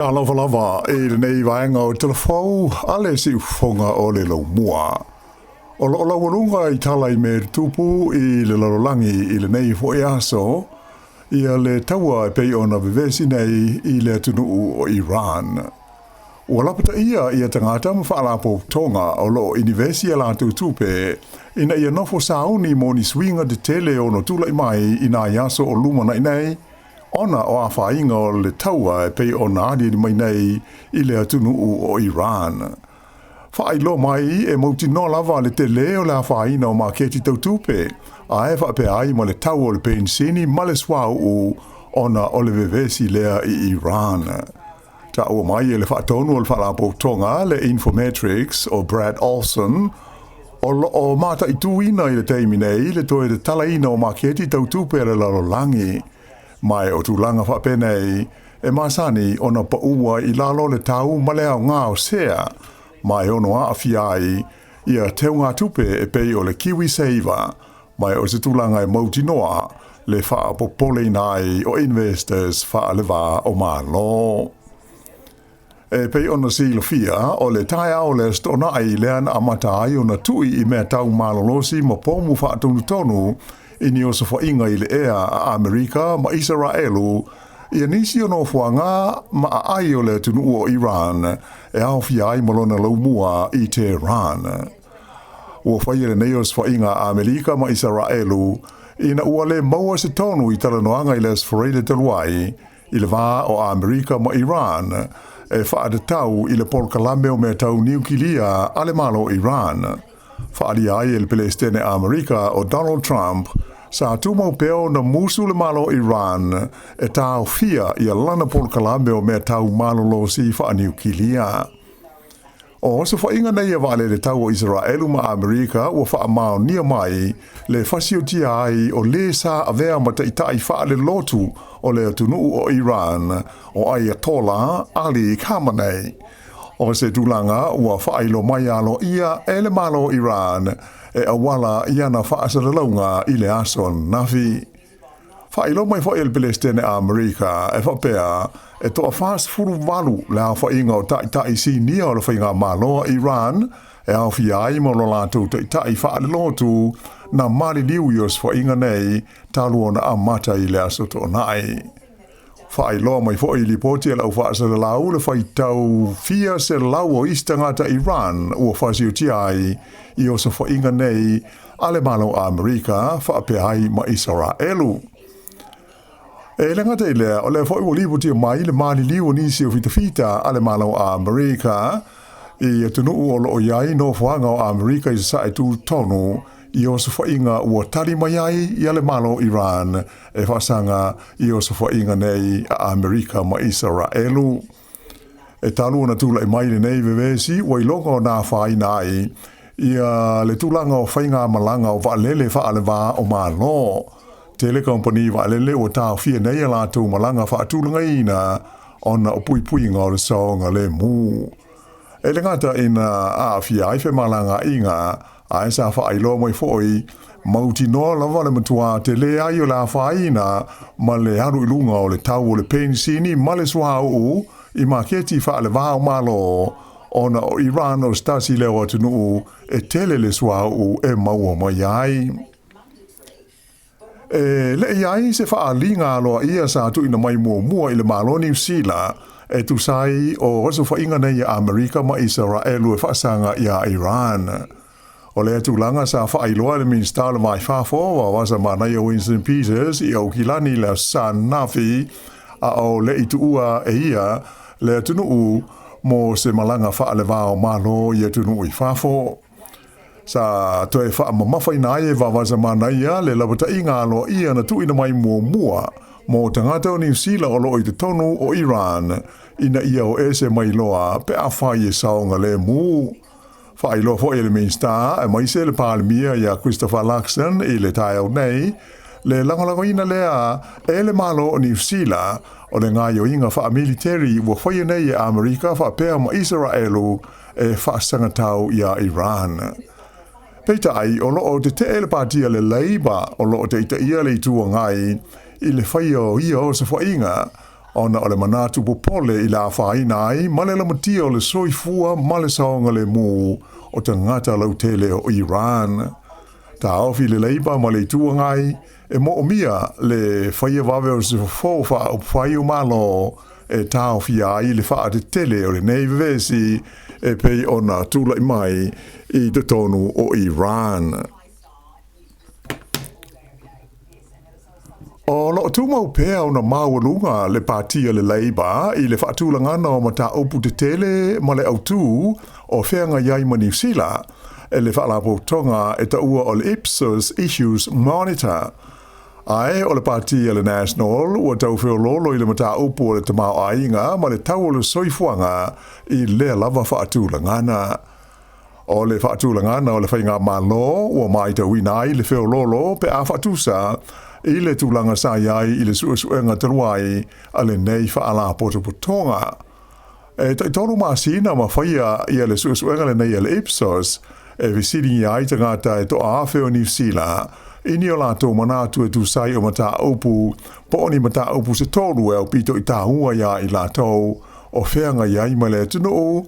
Alofa lava i lenei vaega o Telefou a le siufofoga o le laumua. O loo laualuga i tala i mea tutupu i le lalolagi i lenei foi aso, ia le taua e pei ona vevesi nei i le atunuu o Iran. Ua lapataia ia tagata ma faalapotopotoga o loo inivesi a latou tupe ina ia nofo sauni mo ni suiga tetele e ono tulai mai i nai aso o lumanai nei, ona o afaina o le taua e pei ona aliali mai nei i le atunuu o Iran. Faailoa mai e mautinoa lava le tele o le afaina o maketi tau tupe, ae faapea ai ma le tau o le penisini ma le suauu ona o le vevesi lea i Iran. Taua mai e le faatonu o le faalapotopotoga le Infometrics o Brad Olson, o loo mataituina i le taimi nei le toe tatalaina o maketi tau tupe a le lalolagi. Ma e o tulaga faapenei e masani ona paua i lalo le tau ma le aoga o sea, ma e ono aafia ai ia teugatupe e pei o le KiwiSaver, ma e o se tulaga e mautinoa le faapopoleina ai o investors faaleva o Malo. E pei ona silafia, o le taeao o le Aso Toonai lea na amata ai ona tui i mea tau malolosi ma pomu faatonutonu i ni osofaiga i le ea a Amerika ma Isaraelu ia nisi o nofoaga ma aai o le atunuu o Iran e aofia ai ma lona laumua i Tehran. Ua faia lenei osofaiga a Amerika ma Isaraelu ina ua le maua se tonu i talanoaga i le Aso Faraile talu ai i le va o Amerika ma Iran e faatatau i le polokalame o mea tau niukilia a le Malo o Iran. Faaalia ai e le Pelesitene Amerika o Donald Trump sa tumau pea ona musu le Malo o Iran e taofia ia lana polokalame o mea tau malolosi faaniukilia. O osofaiga nei a vaalele tau o Isaraelu ma Amerika ua faamaonia mai le fasiotia ai o lē sa avea ma taitai faalelotu o le atunuu o Iran o Ayatollah Ali Khamenei. O se tulaga ua faailoa mai aloaia e le Malo o Iran e auala i ana faasalalauga i le aso ananafi. Faailoa mai foi e le Pelesitene a Amerika e faapea e toa-48 le aofaiga o taitai sinia o le faigamalo a Iran e aofia ai ma lo latou taitai faalelotu na maliliu i osofaiga nei talu ona amata i le Aso Toonai. Faailoa mai foi i lipoti a le au faasalalau le faitau fia selau o isi tagata Iran ua fasiotia ai i osofaiga nei a le Malo o Amerika faapea ai ma Isaraelu. E le gata i lea, o lea foi ua lipotia mai le maliliu o nisi o fitafita a le Malo o Amerika i atunuu o loo i ai nofoaga o Amerika i sasae tutonu i osofaiga ua tali mai ai ia le Malo o Iran e faasaga i osofaiga nei a Amerika ma Isaraelu. E talu ona tulai mai lenei vevesi ua iloga ona afaina ai ia le tulaga o faigamalaga o vaalele faaleva o Malo. Tele kamupani vaalele ua taofia nei a latou malaga faatulagaina ona o puipuiga o le saogalemu. E le gata ina aafia ai femalagaaiga, ae sa faailoa mai foi, mautinoa lava le matua tele ai o le afaina ma le alu i luga o le tau o le penisini ma le suauu i maketi faaleva o Malo, ona o Iran o se tasi lea o atunuu e tele le suauu e maua mai ai. E le i ai se faaaliga aloaia sa tuuina mai muamua i le Malo o Niu Sila e tusa ai o osofaiga nei a Amerika ma Isaraelu e faasaga iā Iran. O lea tulaga sa faailoa e le Minisita o le Va i Fafo o Vasa Manaia Winston Peters i Aukilani i le Aso Sa ananafi, a o le i tuua e ia le atunuu mo se malaga faaleva o Malo i atunuu i fafo. Sa toe faamamafaina ai e Vavaza Manaia le lapataiga aloaia na tuuina mai muamua mo tagata o Niu Sila o loo i totonu o Iran ina ia o ese mai loa pe afai e saogalemu. Faailoa foi e le Minisita aemaise le Palemia ia Christopher Luxon i le taeao nei le lagolagoina lea e le Malo o Niu Sila o le gaoioiga faamiliteri ua faia nei e Amerika faapea ma Isaraelu e faasagatau iā Iran. Peitai, o loo tetee le patia le Labour o loo taitaia le Itu Agai i le faia o ia osofaiga, ona o le manatu popole i le afaina ai ma le lamatia o le soifua ma le saogalemu o tagata lautele o Iran. Taofi le Leipa ma le Itu Agai e moomia le faia vave o se fofo faaupufai o Malo e taofia ai le faatetele o lenei vevesi e pei ona tulai mai i totonu o Iran. O lo o tumau pea ona maualuga le pati a le Labour i le faatulagana o mataupu tetele ma le autū o feagai ai ma Niu Sila e le faalapotopotoga e taua o le Ipsos Issues Monitor. Ae o le pati a le National ua tau feoloolo i le mataupu o le tamaoaiga ma le tau o le soifuaga i lea lava faatulagana. O le faatulagana o le faigamalo ua matauina ai le feoloolo pe a faatusa i le tulaga sa i ai i le suesuega talu ai a lenei faalapotopotoga. E taitolu masina ma faia ia le suesuega lenei a le Ipsos e fesiligia ai tagata e toaafe o Niu Sila i ni o latou manatu e tusa ai o mataupu po o ni mataupu se tolu e aupito i taua iā i latou o feagai ai ma le atunuu,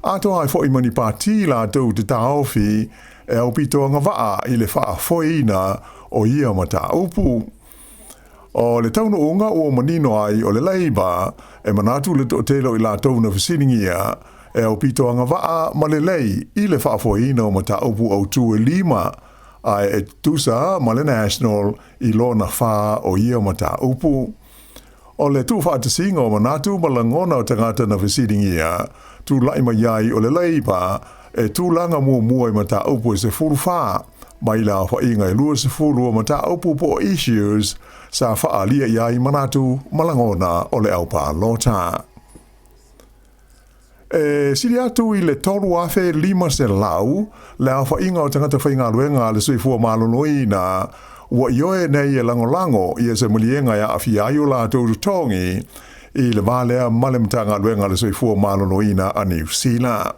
atoa ai foi ma ni pati latou te taofi e aupito agavaa i le faafoeina o ia mataupu. O le taunuuga ua manino ai o le Labour e manatu le toatele o i latou na fesiligia e aupito agavaa ma lelei i le faafoeina o mataupu autū e lima, ae e tutusa ma le National i lona fa o ia mataupu. O le tuufaatasiga o manatu ma lagona o tagata na fesiligia, tulai mai ai o le Labour e tulaga muamua i mataupu e 14, mai le aofaiga e 20 o mataupu po o issues sa faaalia i ai manatu ma lagona o le aupalota. E sili atu i le 3,500 le aofaiga o tagata faigaluega a le soifua maloloina ua ioe nei e lagolago ia se maliega e aafia ai o latou totogi i le va lea ma le Matagaluega a le Soifua Maloloina a Niu Sila.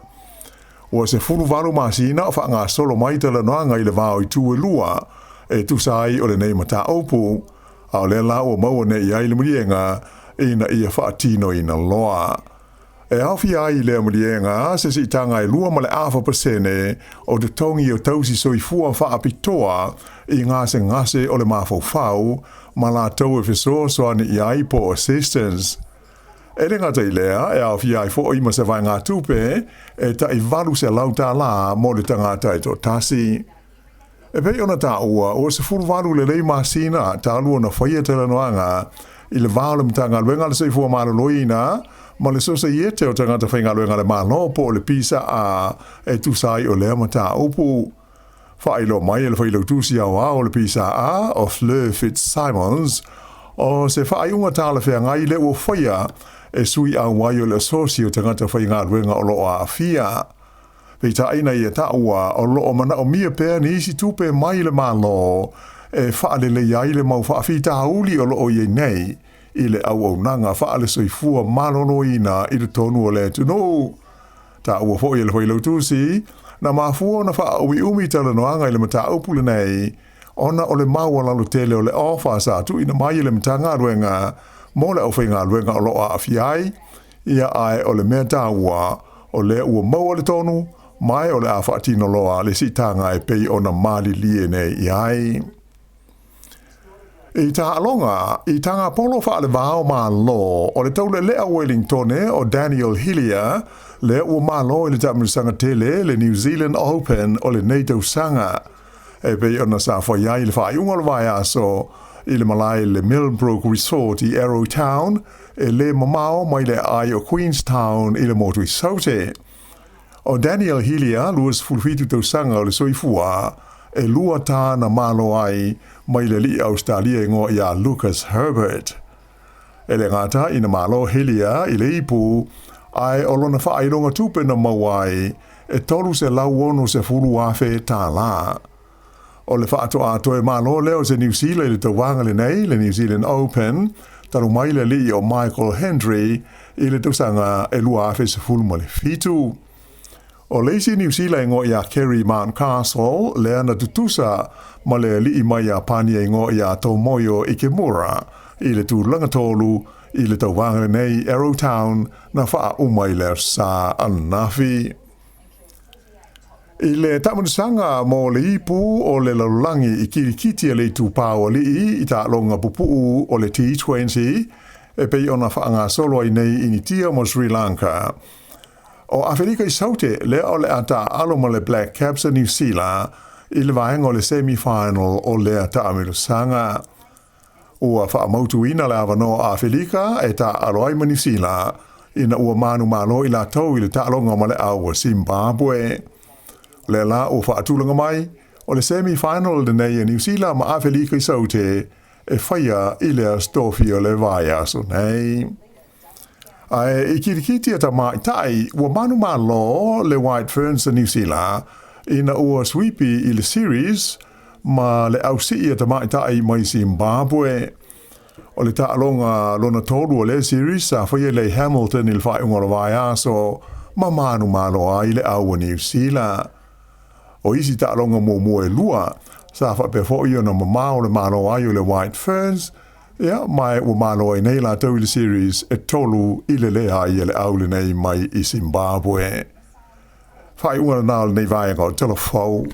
Ua 18 masina o faagasolo mai talanoaga i le va o itu e lua e tusa ai o lenei mataupu, a o lea la ua maua nei i ai le maliega ina ia faatinoina loa. E aofia ai i lea maliega se siitaga e 2.4% o totogi o tausi soifua faapitoa i gasegase o le mafaufau ma latou e fesoasoani i ai po o assistance. E le gata i lea, e aofia ai foi ma se vaegatupe e tai $800 mo le tagata e toatasi. E pei ona taua, ua 18 lelei masina talu ona faia talanoaga i le va o le Matagaluega a le Soifua Maloloina ma le Sosaiete o Tagata Faigaluega a le Malo po o le PSA e tusa ai o lea mataupu. Faailoa mai e le Failautusi Aoao o le PSA o Fleur Fitzsimons, o se faaiuga talafeagai lea ua faia e sui auai o le Asosi o Tagata Faigaluega o lo o aafia. Peitai na ia taua o lo o manaomia pea nisi tupe mai le Malo e faalelei ai le mau faafitauli o lo o i ai nei i le auaunaga faale-soifua maloloina i totonu o le atunuu. Taua foi e le Failautusi, na mafua ona faaumiumi talanoaga i le mataupu lenei ona o le maualalo tele o le ofa sa tuuina mai e le Matagaluega mo le aufaigaluega o lo o aafia ai, ia ae o le mea taua, o lea ua maua le tonu, ma o le a faatino loa le siitaga e pei ona malilie nei i ai. I taaloga, i tagapolo faalevao Malo o le taulealea o Wellingtone o Daniel Hillier, lea ua malo i le taamilosaga tele le New Zealand Open o lenei tausaga. E pei ona sa fai ai le faaiuga o le vaiaso i le malae le Millbrook Resort i Arrowtown, e le mamao mai le aai o Queenstown i le motu i Saute. O Daniel Hillier, 27 tausaga o le soifua, e lua tā na malo ai mai le alii Ausetalia igoa iā Lucas Herbert. E le gata ina malo Hillier i le ipu, ae o lona faailoga tupe na maua ai e $360,000. O le faatoa toe malo lea o se Niu Sila i le tauvaga lenei, le New Zealand Open, talu mai le alii o Michael Hendry i le tausaga e 2017. O le isi Niu Sila igoa iā Kerry Mountcastle, lea na tutusa ma le alii mai Iapani igoa iā Tomoyo Ikemura i le tulaga tolu. i le tauvaga lenei i Arrowtown na faauma i le Aso Sa ananafi. I le taamilosaga mo le Ipu o le Lalolagi i Kirikiti a le Itupa o Alii i taaloga pupuu o le T20 e pei ona faagasolo ai nei i Initia ma Sri Lanka. O Afelika i Saute lea o le a taaalo ma le Black Caps a Niu Sila i le vaega o le semi-final o lea taamilosaga. Ua faamautuina le avanoa o Afelika e taaalo ai ma Niu Sila ina ua manumalo i latou i le taaloga ma le au a Zimbabwe. O lea la ua faatulaga mai, o le semi-final lenei a Niu Sila ma Afelika i Saute e faia i le Aso Tofi o le vaiaso nei. Ae i kirikiti a tamaitai, ua manumalo le White Ferns a Niu Sila ina ua suipi i le series ma le ausii a tamaitai mai Zimbabwe. O le taaloga lona tolu o lea series sa faia i Hamilton i le faaiuga o le vaiaso ma manumalo ai le au a Niu Sila. O isi taaloga muamua e lua, sa faapea foi ona mamao le malo ai o le White Ferns, ia, ma ua malo ai nei latou i le series e 3-0 e le au lenei mai i Zimbabwe. Faaiuga lena o lenei vaega o Tala Fou.